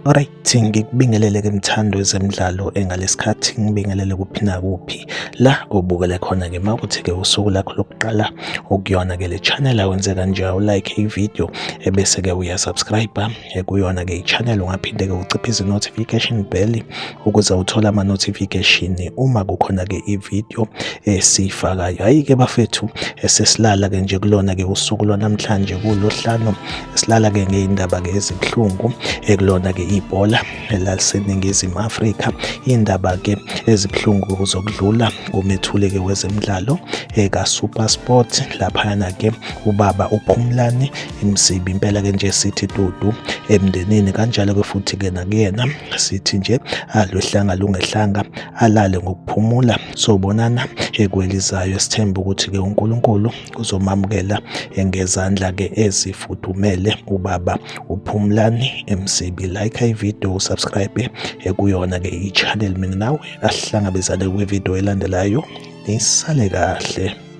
Alright, ngikubingelele-ke mthando wezemidlalo engalesikhathi ngibingelele kuphi nakuphi la obukele khona-ke mawukuthi-ke usuku lakho lokuqala ukuyona-ke le channel awenze kanje ulike ivideo ebese-ke uyasubscribe kuyona-ke i-channel ungaphinde-ke uciphize i-notification bell ukuze uthole ama-notification uma kukhona-ke ivideo esiyifakayo. Hhayi-ke bafethu sesilala-ke nje kulona-ke usuku lwanamhlanje kuLwesihlanu silala-ke ngey'ndaba-ke ezibuhlungu kulona-ke ibhola laliseNingizimu Afrika, iy'ndaba-ke ezibuhlungu zokudlula kumethule-ke wezemidlalo ka-SuperSport laphayana-ke ubaba uPhumlani Msibi impela-ke nje sithi dudu emndenini, kanjalo-ke futhi-ke nakuyena sithi nje alwehlanga lungehlanga alale ngokuphumula. Sobonana kwelizayo, sithemba ukuthi-ke uNkulunkulu uzomamukela ngezandla-ke ezifudumele ubaba uPhumlani Msibi. Like ivideo, subscribe kuyona-ke i-channel, mina nawe asihlangabezane kwivideo elandelayo. Nisale kahle.